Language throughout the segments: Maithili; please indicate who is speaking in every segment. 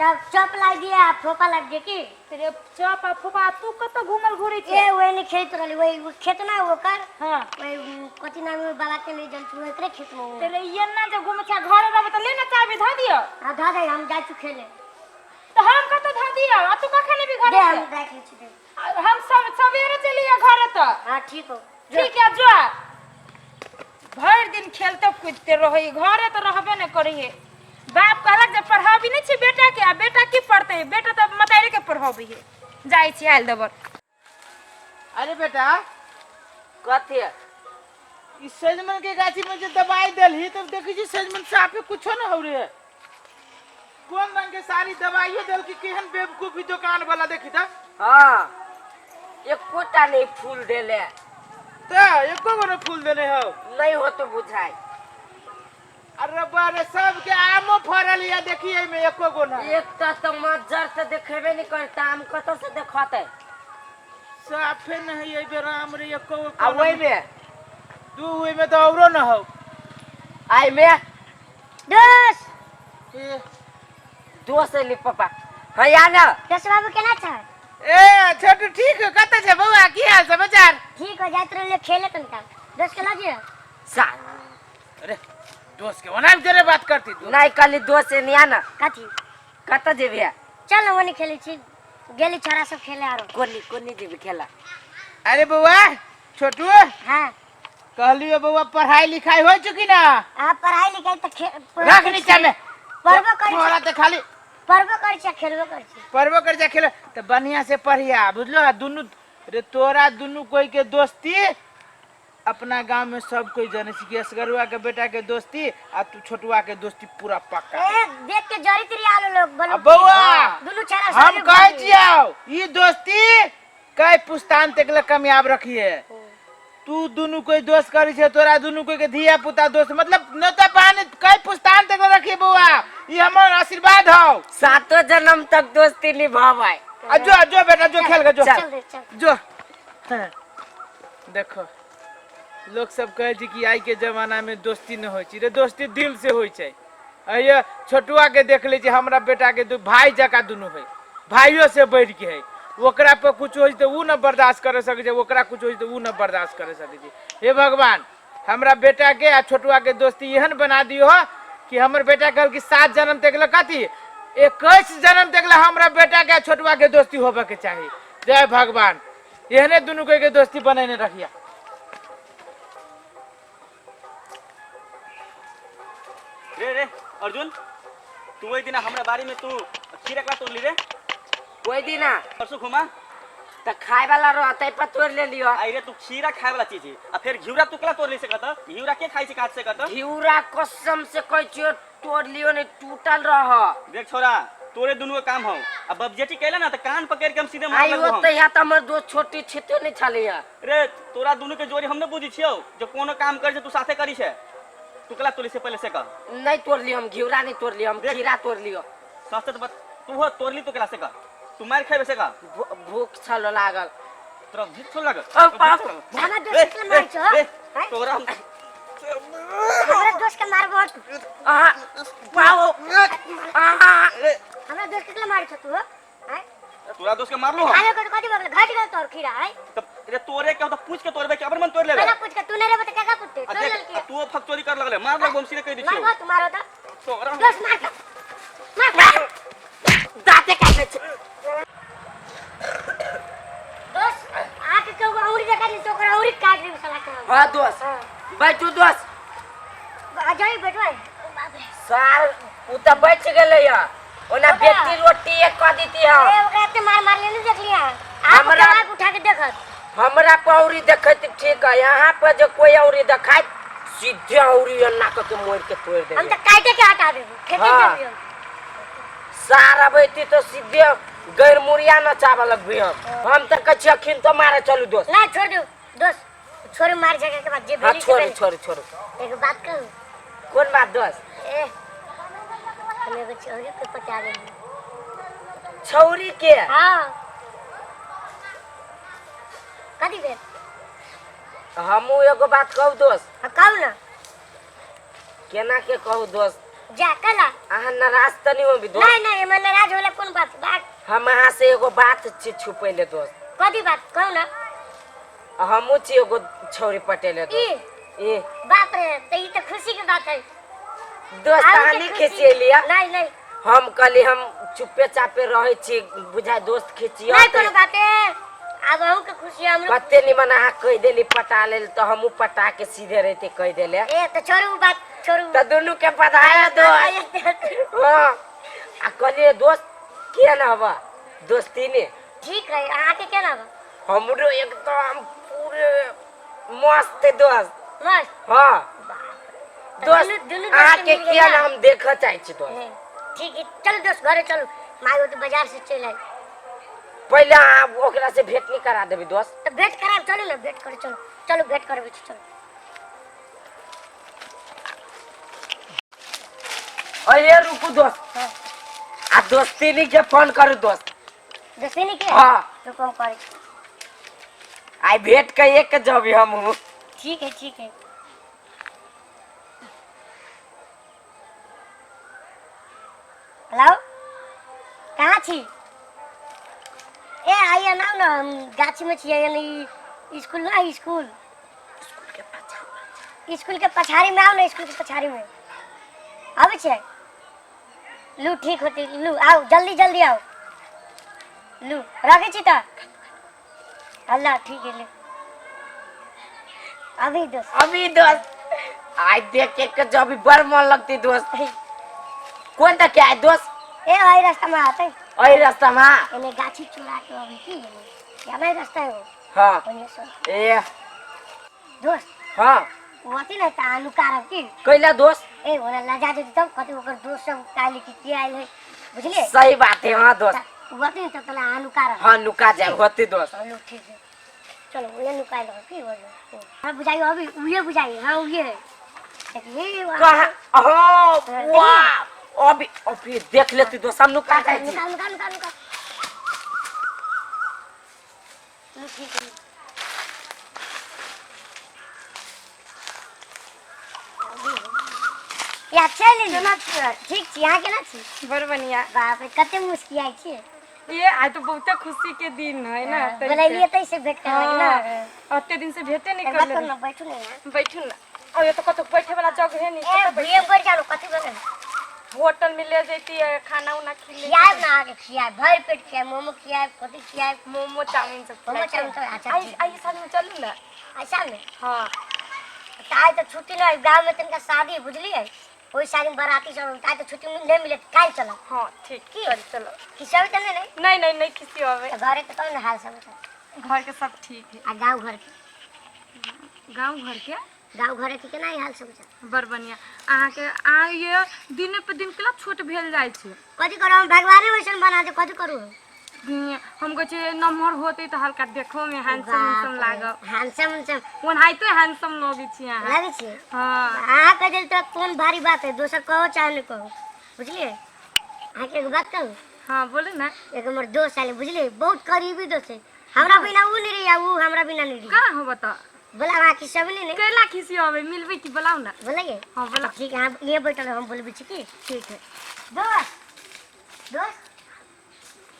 Speaker 1: तब चॉप ला दिया आ फोपा ला दिया की
Speaker 2: रे चप आ फूफा तू कतऽ घूमल घुरै छै
Speaker 1: ए वही नहीं खेत रहली वही वो खेत ना ओकर
Speaker 2: हाँ
Speaker 1: वही कथी नाम है बाबा के ले जल छु एकरे खेत में
Speaker 2: ते रे एना जे घूमै छै घरे रहबै तऽ ले ना चाबी धऽ दिअ
Speaker 1: आ धा दे हम जाइ छु खेले
Speaker 2: तऽ हम कतऽ धऽ दिअ आ तू कखन एबी
Speaker 1: दे
Speaker 2: घरे
Speaker 1: हम
Speaker 2: से
Speaker 1: राख लै छी दे
Speaker 2: हम सब सवेरे चलिए घरे तऽ
Speaker 1: हाँ ठीक हो
Speaker 2: ठीक है जो भरि दिन खेलते कूदते रहै घरे तऽ रहबे नहि करै है बाप कहलक जे पढ़ाबी नहि छै बेटा के आ बेटा की पढ़तै बेटा तऽ मतारी के पढ़ाबै है जाइ छी आयल देबर
Speaker 3: अरे बेटा
Speaker 4: कथी
Speaker 3: ई सजमन के गाछी में जे दवाई देलही तब देखै छी सजमन साफे कुछो न हो रे कोन रंग के सारी दवाइयो देल की केहन बेवकूफी दुकान वाला देखी त
Speaker 4: हाँ एकोटा नहीं फूल देले
Speaker 3: त एको गो न फूल देने हो
Speaker 4: नहीं हो तो बुझाई
Speaker 3: अरे बारे सबके आमो फरल या देखी एमे एको गो न
Speaker 4: एक तो तो मज्जर से देखेबे नहीं करता आम कतऽ से देखते
Speaker 3: साफे नहीं एहि बेर आम रे एको गो
Speaker 4: आ ओहि में
Speaker 3: दू ओहि में तो औरो न हो
Speaker 4: आई में
Speaker 1: दोस
Speaker 3: ए
Speaker 4: दोस्त एली पापा हाँ या ना
Speaker 1: दोस बाबू केना छै
Speaker 3: ए छोटू ठीक हो कतऽ छै बौआ की हाल समाचार
Speaker 1: ठीक हो जाइत रहले खेले तनका दोस के लगियो
Speaker 4: सा
Speaker 3: अरे दोस्त के ओना भी बात करती दोस्त
Speaker 4: नहीं कहली दोस्त एनी आ ना
Speaker 1: कथी
Speaker 4: कतऽ जेबी
Speaker 1: चल ना ओने खेले छी गेली छोरा सब खेले आरो
Speaker 4: कोनी कोनी जेबी खेला
Speaker 3: अरे बौआ छोटू
Speaker 1: हाँ
Speaker 3: कहलियो बौआ पढ़ाई लिखाई हो चुकी ना
Speaker 1: आ पढ़ाई लिखाई तो
Speaker 3: रख नीचा में
Speaker 1: पढ़बो करै
Speaker 3: तोरा
Speaker 1: छी
Speaker 3: तो खाली
Speaker 1: पढ़बो करै छी आ खेलबो करै छी
Speaker 3: पढ़बो कर जा खेल तो बढ़िया से पढ़िया बुझलो आ दुनू रे तोरा दुनू कोई के दोस्ती अपना गांव में सब कोई जाने छी कि असगरुआ के बेटा के दोस्ती आ तू छोटुआ के दोस्ती पूरा पक्का
Speaker 1: ए देख के जरी तिरी आलो लोग बोलो
Speaker 3: आ बौआ
Speaker 1: दुनू छाड़ा
Speaker 3: हम कहै छियौ ई दोस्ती कई पुस्तान तक ले कामयाब रखिए तू दुनू कोई दोस्त करी छे तोरा दुनू कोई के धिया पुता दोस्त मतलब नोता पानी कई पुस्तान तक ले रखिए बौआ ई हमर आशीर्वाद हौ
Speaker 4: सातों जन्म तक दोस्ती निभावे
Speaker 3: आ जो जो बेटा जो खेल के जो
Speaker 1: चल रे चल
Speaker 3: जो हाँ, देखो लोक सब कहै छै कि आइ के जमाना में दोस्ती न होइ छै रे दोस्ती दिल से होइ छै अइये छोटुआ के देख लै छै हमरा बेटा के दू भाई जकाँ दुनू है भाइयो से बढ़ि के है ओकरा पर कुछ होइ छै तऽ ओ न बर्दाश्त कर सकै छै ओकरा कुछ होइ छै तऽ ओ न बर्दाश्त कर सकै छै हे भगवान हमरा बेटा के आ छोटुआ के दोस्ती एहन बना दियो हो कि हमर बेटा कहल कि 7 जन्म तक ले कथी 21 जन्म तक ले हमरा बेटा के आ छोटुआ के दोस्ती होबे के चाही जय भगवान एहने दुनू कोई के दोस्ती बनेने रखिया
Speaker 5: रे रे अर्जुन तू ओहि दिना हमरा बाड़ी में तू खीरा कला तोड़ली रे
Speaker 4: कोई दिना
Speaker 5: परसों घुमा
Speaker 4: त खाए वाला रहते पर तोड़ ले लियो
Speaker 5: आई रे तू खीरा खाए वाला चीज है आ फिर घिउरा तू कला तोड़ ली सकत घिउरा के खाई छै काट सकत
Speaker 4: घिउरा कसम से कहै छियो तोड़ लियो नहीं टूटल रह
Speaker 5: देख छोरा तोरे दुनू के काम हौ आ बबजेटी कैला ना त कान पकड़ के हम सीधे मार
Speaker 4: आई
Speaker 5: लगबो हम
Speaker 4: ओते यहाँ त हमर दोस्त छोटी छितो नहीं छले यहाँ
Speaker 5: रे तोरा दुनू के जोड़ी हम न बुझी छियौ जो कोनो काम कर छै तू साथे करी छै तू कला तोली से पहले से कह
Speaker 4: नहीं तोड़ लियो हम घिउरा नहीं तोड़ लियो हम
Speaker 5: देख।
Speaker 4: खीरा तोड़ लियो
Speaker 5: सच तो बत तू हो तोड़ली तो कला से कह तू मार खेबे से कह
Speaker 4: भूख छलो लागल
Speaker 5: तोरा भूख थोड़ लागल
Speaker 4: ओ बाप।
Speaker 1: हमरा दोस्त के मार छो
Speaker 5: रे
Speaker 1: हैं?
Speaker 5: तोरा हम
Speaker 1: हमरा दोस्त के मारबो तू
Speaker 4: आहा पाओ आहा
Speaker 1: हमरा दोस्त के मार छो तू हैं?
Speaker 5: तोरा दोस्त के मारलो हम
Speaker 1: खाने को कथी बगल घट गेल तोर खीरा है
Speaker 5: तब रे तोरे के तो पूछ के तोड़बे के अबर मन तोड़ लेबे
Speaker 1: पहला पूछ के तू नहीं रे बता का पूछते
Speaker 5: आ
Speaker 1: तोड़
Speaker 5: देख
Speaker 1: ललकी
Speaker 5: आ तू फकचोरी कर लगले मार लगबो हम सीधे कह दै छियौ
Speaker 1: मारबो तू मारो तो
Speaker 5: तोरा हम-
Speaker 1: दोस्त मार के मार
Speaker 4: दाते काटे छै
Speaker 1: दोस्त आके के औरी देखा ली तो ओकरा औरी काट दी साला के
Speaker 4: हाँ दोस्त बैठू दोस्त
Speaker 1: आ जाई बैठो बाप रे
Speaker 4: सार उ त बच गेलै या ओना
Speaker 1: ओकरा-
Speaker 4: बेटी रोटी एक कऽ देती है
Speaker 1: ए ओकरा एते मार मार लेने देख लिया आप
Speaker 4: हमरा-
Speaker 1: आग उठा के देखत
Speaker 4: हमरा पौरी देखैत ठीक है यहाँ पर जो कोई औरी देखाइत सीधे औरी अन्ना कऽ के मोड़ के तोड़
Speaker 1: हम
Speaker 4: देबै
Speaker 1: तो काटे के हटा देबो फेंके
Speaker 4: हाँ।
Speaker 1: देबो
Speaker 4: सार अबैती तो सीधे गैर मुरिया नचाबऽ लगबै हम तऽ कहै छी अखन तो मारे चलू दोस्त
Speaker 1: ना छोड़ दो दोस्त छोड़ मार जगह के बाद जे
Speaker 4: हाँ
Speaker 1: भेली से
Speaker 4: छोड़ू
Speaker 1: भेली।
Speaker 4: छोड़ू छोड़ू
Speaker 1: एगो बात कहूँ
Speaker 4: कोन बात दोस्त
Speaker 1: ए हम एगो छौरी के पटा देंगे
Speaker 4: छौरी के
Speaker 1: हाँ कथी भेल
Speaker 4: हमहूँ एगो बात कहू दोस्त
Speaker 1: हाँ कहू ना
Speaker 4: केना के कहू दोस्त
Speaker 1: जा कला
Speaker 4: अहाँ नाराज तऽ नहीं होबी दोस्त?
Speaker 1: नहीं नहीं, एमे नाराज होला कोन बात बात?
Speaker 4: हम अहाँ से एगो बात छी छुपैले दोस्त।
Speaker 1: कथी बात कहू ना।
Speaker 4: हमहूँ छी एगो छौरी पटेले दोस्त।
Speaker 1: ई
Speaker 4: ए
Speaker 1: बाप रे, त ई त खुशी के बात है
Speaker 4: दोस्त।
Speaker 1: आरो
Speaker 4: अहाँ
Speaker 1: के
Speaker 4: नहीं
Speaker 1: खुशी?
Speaker 4: खिसिएलिया?
Speaker 1: नहीं नहीं।
Speaker 4: हम कहली हम चुप्पे चापे रहे छी, बुझाय दोस्त खिचियो।
Speaker 1: नहीं कोनो बात है, अब अहूँ के खुशी हमरो।
Speaker 4: कते निमन अहाँ कहि देली पटा लेल, तऽ हमहूँ पटा के सीधे रहते कहि देले।
Speaker 1: ए त छोड़ू बात, छोड़ू।
Speaker 4: तऽ दुनू के बधाई दोस्त। हाँ, आ कहलिए दोस्त किया ना हवा दोस्ती ने?
Speaker 1: ठीक है, अहाँ के केना बा?
Speaker 4: हमरो एकदम पूरे मस्त है दोस्त।
Speaker 1: मस्त?
Speaker 4: हाँ
Speaker 1: तऽ
Speaker 4: दोस्त।
Speaker 1: दुनू दुनू
Speaker 4: अहाँ
Speaker 1: दोस्त
Speaker 4: के
Speaker 1: मिल गेल
Speaker 4: किया
Speaker 1: ना?
Speaker 4: ना हम देखऽ चाहै छी दोस्त।
Speaker 1: हम्म, ठीक है, चलू दोस्त घरे चलू, माय तो बाजार से चलि आयल।
Speaker 4: पहिले अहाँ ओकरा से भेंट नहीं करा देबी दोस्त?
Speaker 1: तऽ भेंट करायब, चलू ने भेंट करे, चलू चलू भेंट करबै छी, चलू।
Speaker 4: अरे रुकू दोस्त, आ दोस्ती के फोन करू दोस्त।
Speaker 1: दोस्ती के?
Speaker 4: हाँ।
Speaker 1: रुको हम करै छी।
Speaker 4: आई भेंट के एक जबी हमहूँ।
Speaker 1: ठीक है ठीक है। हेलो, कहाँ छी? ए आइए ना ना, हम गाछी में छियै, यानी स्कूल ना, स्कूल स्कूल के पछाड़ी में आओ ना, स्कूल के पछाड़ी में आबै छियै। लू ठीक होते, लू आओ जल्दी जल्दी आओ, लू रखै छी तऽ। अल्लाह ठीक है, लू अभी दोस्त।
Speaker 4: अभी दोस्त आई देख के के जबी बड़ मन लगती दोस्त। कोन तक के आए दोस्त?
Speaker 1: ए वही रास्ता में आते।
Speaker 4: एहि रास्ता में?
Speaker 1: एने गाछी चुरा के अभी की एने जाना रास्ता है वो।
Speaker 4: हाँ।
Speaker 1: ओने से।
Speaker 4: ए
Speaker 1: दोस्त।
Speaker 4: हाँ।
Speaker 1: वो अथी ना ता नुकारब की।
Speaker 4: कैला दोस्त?
Speaker 1: ए ओना लजा देती तब कथी ओकर दोस्त सब काली की के आयल है, बुझलिए?
Speaker 4: सही बात है। हाँ दोस्त।
Speaker 1: वो अथी ना तला नुकारब।
Speaker 4: हाँ नुका जाए होती दोस्त।
Speaker 1: चलो ठीक है, चलो उहे नुकाय लो की हो। हाँ बुझाइयो अभी उहे बुझाइयो। हाँ उहे है, देखिए वो।
Speaker 4: कहाँ? हाँ वाह, अभी अभी देख लेती दोस्त, हम नुका जाए छी।
Speaker 1: नुका नुका नुका नुका। लू ठीक है। या चल
Speaker 2: केना छियै?
Speaker 1: ठीक छी, अहाँ केना छी?
Speaker 2: बड़ बढ़िया।
Speaker 1: बाप रे, कते मुस्कियाइ छियै।
Speaker 2: ये आइ तो बहुते खुशी के दिन है ना। तै से।
Speaker 1: बोलैलियै तै से भेंट करे लागी ना।
Speaker 2: हाँ, अते दिन से भेटे नहीं
Speaker 1: एक
Speaker 2: कर
Speaker 1: बात करू
Speaker 2: ले।
Speaker 1: ना, बैठू ना यहाँ।
Speaker 2: बैठू ना, और ये तो कतौ बैठे वाला जगह है नहीं।
Speaker 1: ए
Speaker 2: कतौ
Speaker 1: भुइये बैठ जानो, कथी बने?
Speaker 2: होटल में ले जैती है, खाना उना खिले।
Speaker 1: खियाब ना, आके खियाब, भर पेट खियाब, मोमो खियाब, कथी खियाब?
Speaker 2: मोमो चाउमीन सब।
Speaker 1: मोमो
Speaker 2: खिलाएब।
Speaker 1: चाउमीन सब, अच्छा,
Speaker 2: आई
Speaker 1: ठीक।
Speaker 2: आई साथ में चलू ना।
Speaker 1: ऐसा में?
Speaker 2: हाँ।
Speaker 1: तऽ आइ तऽ छुट्टी नहि, गाँव में तनिका शादी है, बुझलियै? ओहि शादी में बाराती सब, आइ तऽ छुट्टी नहीं मिले, काल्हि चलब।
Speaker 2: हाँ ठीक।
Speaker 1: की?
Speaker 2: चल चलो।
Speaker 1: खिसियाबै तऽ नहि ने?
Speaker 2: नहीं नहीं नहीं खिसी होवे।
Speaker 1: तऽ घरे के कहू ने हाल समाचार।
Speaker 2: घर के सब ठीक है।
Speaker 1: आ गाँव घर के?
Speaker 2: गाँव घर के?
Speaker 1: गाँव घर के केना हाल समाचार?
Speaker 2: बड़ बढ़िया। अहाँके अहाँ ये दिन पे दिन केना छोट भेल जाइ छै।
Speaker 1: कथी करू हम, भगवाने वैसन बना दे, कथी करू हम?
Speaker 2: हम कहै छियै नमहर होतै तऽ हल्का देखो में हैंडसम उंडसम लागब।
Speaker 1: हैंडसम उंडसम?
Speaker 2: ओनाहिते हैंडसम लगै छी अहाँ।
Speaker 1: लागै छियै?
Speaker 2: हाँ।
Speaker 1: अहाँ कह देल तऽ कोन भारी बात है, दोसर कहो चाहे नहीं कहो, बुझलियै? अहाँके एगो बात कहू?
Speaker 2: हाँ बोलू ना।
Speaker 1: एक हमर दोस्त आयल, बुझलियै? बहुत करीबी दोस्त है, हमरा बिना उ नहीं रही आ उ हमरा बिना नहीं रही।
Speaker 2: कहाँ हो बता?
Speaker 1: बोला अहाँ खिस्सा भी नहीं?
Speaker 2: कैला खिसी होवे, मिलबै की? बोलाउ ना।
Speaker 1: बोलिए।
Speaker 2: हाँ बोला।
Speaker 1: ठीक है, अहाँ ये बैठल रहो, हम बोलबै छी की।
Speaker 2: ठीक है।
Speaker 1: दोस्त दोस्त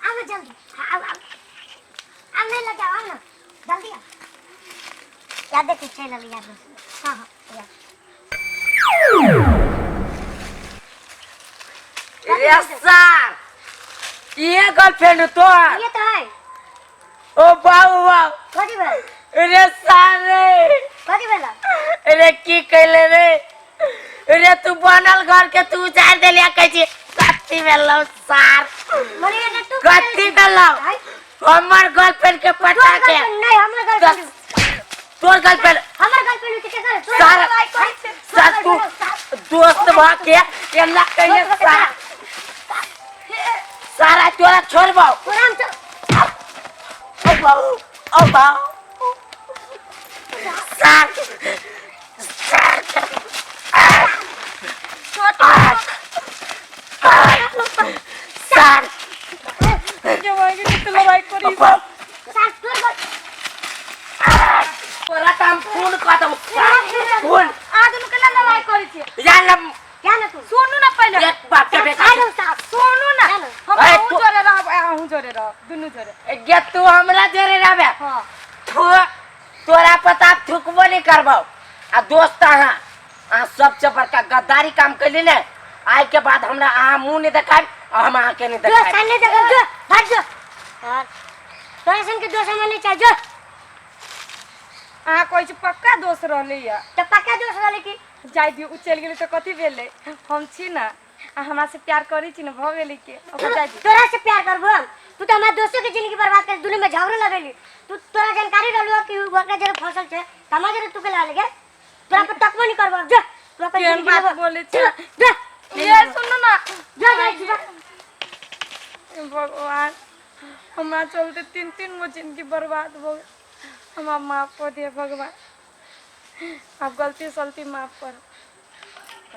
Speaker 1: आओ ना जल्दी, आओ आओ आओ, नहीं लग जाओ, आओ ना जल्दी आओ। याद देख चल अली यार दोस्त। हाँ हाँ या।
Speaker 4: रे सार, ये गर्लफ्रेंड तोहर?
Speaker 1: ये तो है।
Speaker 4: ओ बाबू बाबू।
Speaker 1: कथी भेल?
Speaker 4: रे सार रे।
Speaker 1: कथी भेल?
Speaker 4: रे की कैले रे? रे तू बनल घर के तू उजाड़ देलिया, कहै छी कथी भेलौ सार?
Speaker 1: मने ये तू
Speaker 4: कथी भेलौ?
Speaker 1: हाय।
Speaker 4: हमर गर्लफ्रेंड के पटा के
Speaker 1: नहीं, हमर गर्लफ्रेंड।
Speaker 4: तोर गर्लफ्रेंड?
Speaker 1: हमर गर्लफ्रेंड के कर तोर?
Speaker 4: सार सार, तू दोस्त भ के एना कहिए सार? सारा तोरा छोड़बौ।
Speaker 1: तोरा हम तो
Speaker 4: ओ बाबू, ओ बाबू, सार सार सार।
Speaker 2: के लड़ाई करी?
Speaker 1: सार तोर गर्ल
Speaker 4: तोरा त हम खून कऽ देबौ, खून।
Speaker 2: आ दुनू केना लड़ाई करै छियै?
Speaker 4: या न।
Speaker 1: क्या ना तू
Speaker 2: सुनू ना पहिले।
Speaker 4: करबौ आ दोस्त अहाँ अहाँ सबसे बड़का गद्दारी काम कैली ने। आइ के बाद हमरा अहाँ मुंह नहीं देखाब आ हम अहाँ के नहीं
Speaker 1: जो
Speaker 4: देखाब।
Speaker 1: सामने देखो, जो भाग जो। यार तोरा सन के दोस्त हमरा नहीं चाहिए, जो।
Speaker 2: अहाँ कहै छी पक्का दोस्त रहलैया।
Speaker 1: तऽ पक्का दोस्त रहलै की?
Speaker 2: जाय दियौ, उ चलि गेलै तऽ कथी भेलै? हम छी ने, आ हमरा से प्यार करै छी ने, भऽ गेलै के ओकरा जाय दियौ।
Speaker 1: तोरा से प्यार करबो हम? तू तऽ हमरा दोस्तों के जिंदगी बर्बाद कर, दुनू में झगड़ो लगेली तू। तोरा जानकारी रहलू कि उ ओकरा जरे फसल छै त हमरा जरे तू के लगा लगे? तोरा पर तकबो नहीं करबो, जो तू अपन
Speaker 2: केहन
Speaker 1: जिंदगी
Speaker 2: बात
Speaker 1: लेबो।
Speaker 2: बोलै छै?
Speaker 1: जो जो।
Speaker 2: ये सुनू ना।
Speaker 1: जो जो जो।
Speaker 2: हे भगवान, हमरा चलते तीन तीन गो जिंदगी बर्बाद हो गेल। हमरा माफ कऽ दिअ भगवान, आब गलती सलती माफ करू।